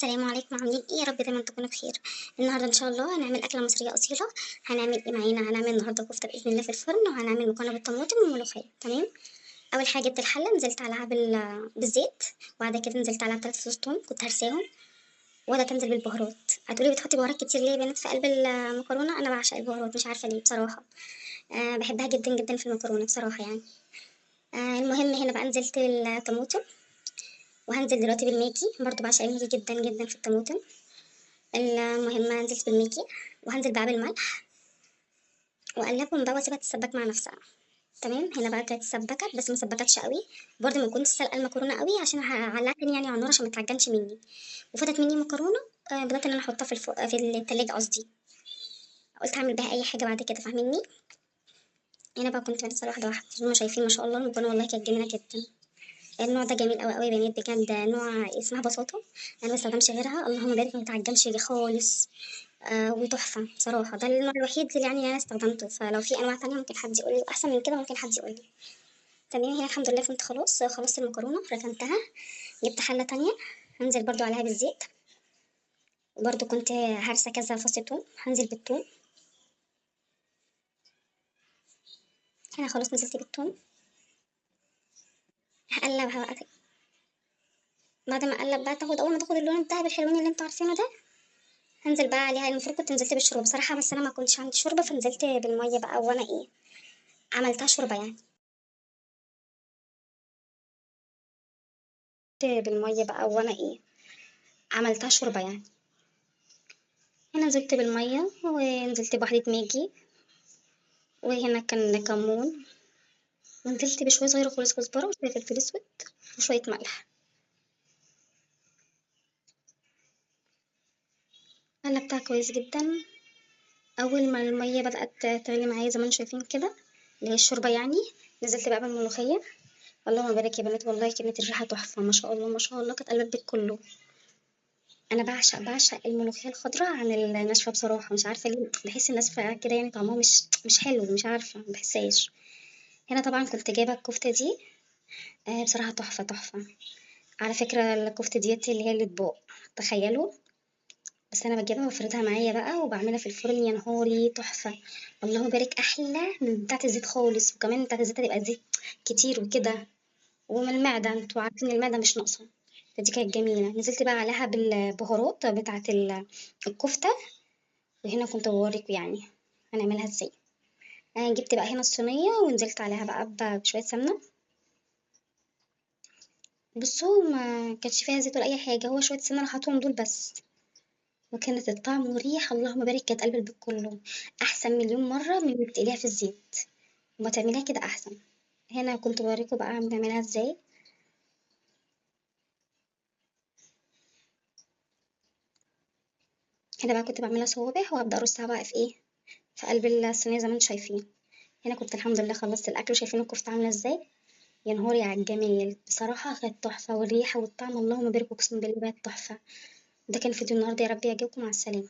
السلام عليكم، عاملين ايه؟ يا رب دايما تكونوا بخير. النهارده ان شاء الله هنعمل اكله مصرية اصيلة. هنعمل ايه معانا؟ هنعمل النهارده كفته باذن الله في الفرن، وهنعمل مكرونه بالطماطم وملوخيه. تمام. اول حاجة جبت الحلة، نزلت عليها بالزيت، وبعد كده نزلت عليها 3 فصوص توم كنت هرساهم، ولا تنزل بالبهارات. هتقولي بتحطي بهارات كتير ليه يا بنات في قلب المكرونه؟ انا بعشق البهارات، مش عارفه ليه بصراحة. بحبها جدا جدا في المكرونه بصراحة يعني. المهم هنا بقى نزلت الطماطم، وهنزل دلوقتي بالماجي، برضو بعشق الماجي جدا جدا في الطماطم. المهم نزلت بالماجي، وهنزل بقى بالملح، واقلبهم بقى واسيبها تتسبك مع نفسها. تمام. هنا بقى كانت اتسبكت، بس ما سبكتش قوي، برضو ما كنتش سالقه المكرونه قوي عشان هعلقها تاني يعني على النار عشان ما تعجنش مني. وفاتت مني مكرونه، بدات ان انا احطها في التلاجة، قصدي قلت هعمل بيها اي حاجة بعد كده، فاهميني؟ هنا بقى كنت لسه واحدة واحدة زي ما شايفين، ما شاء الله المكرونه والله كانت جميلة جدا. النوع ده جميل قوي قوي يا بنات بجد، نوع اسمها بساطة، انا ما بستخدمش غيرها، اللهم بارك، ما بتعجنش خالص، وتحفه بصراحة. ده النوع الوحيد اللي انا استخدمته، فلو في انواع تانية ممكن حد يقول لي احسن من كده، ممكن حد يقول لي. تمام. هنا الحمد لله كنت خلاص خلصت المكرونه، ركنتها، جبت حله تانية هنزل برضو عليها بالزيت، وبرضو كنت هرسه كذا فص توم، هنزل بالتوم. هنا خلاص نزلت بالتوم، هقلبها بقى. بعد ما اقلب بقى اول ما تاخد اللون الذهبي الحلوين اللي انتوا عارفينه ده، هنزل بقى عليها. المفروض كنت نزلت بالشوربه بصراحة، بس انا ما كنتش عندي شوربة، فنزلت بالمية بقى، وانا عملتها شوربة يعني. بالمية بقى، وانا عملتها شوربة يعني. هنا نزلت بالمية، ونزلت بواحدة ماجي، وهنا كان كمون، ونزلت بشوية صغيرة خالص كزبره، وشوية فلفل اسود، وشوية ملح. قلبتها كويس جدا. اول ما المية بدات تغلي معايا زي ما انتم شايفين كده، اللي هي الشوربة يعني، نزلت بقى بالملوخيه. اللهم بارك يا بنات، والله كانت الريحة تحفة ما شاء الله ما شاء الله، كانت قلبت البيت كله. انا بعشق الملوخية الخضراء عن الناشفه بصراحة، مش عارفه ليه، بحس الناشفه كده يعني طعمها مش حلو، مش عارفه، ما بحسهاش. هنا طبعا كنت جايبه الكفتة دي، بصراحة تحفة تحفة. على فكرة الكفتة ديت اللي هي الاطباق، تخيلوا، بس انا بجيبها وافردها معايا بقى وبعملها في الفرن، يا نهاري تحفة، اللهم بارك، احلى من بتاعه الزيت خالص. وكمان بتاعه الزيت هتبقى زيت كتير وكده، ومن المعدة انتوا عارفين المعدة مش ناقصه، فدي كانت جميلة. نزلت بقى عليها بالبهارات بتاعه الكفتة، وهنا كنت بوريكم يعني هنعملها ازاي. انا جبت بقى هنا الصينية ونزلت عليها بقى بشوية سمنه. بصوا ما كانش فيها زيت ولا اي حاجة، هو شوية سمنه انا حاطهم دول بس، وكانت الطعم وريحه اللهم بارك كانت قلب البيت كله، احسن مليون مرة من اللي بتقليها في الزيت، وما تعمليها كده احسن. هنا كنت بوريكم بقى بنعملها ازاي. هنا بقى كنت بعملها صوابع، وهبدا ارصها بقى في ايه، في قلب الصينية زي ما انتم شايفين. هنا كنت الحمد لله خلصت الاكل، وشايفين الكفتة عامله ازاي، يا نهاري على الجمال بصراحة، كانت تحفة، والريحه والطعم اللهم بارك، اقسم بالله بقت تحفة. ده كان فيديو النهارده، يا رب يعجبكم، مع السلامة.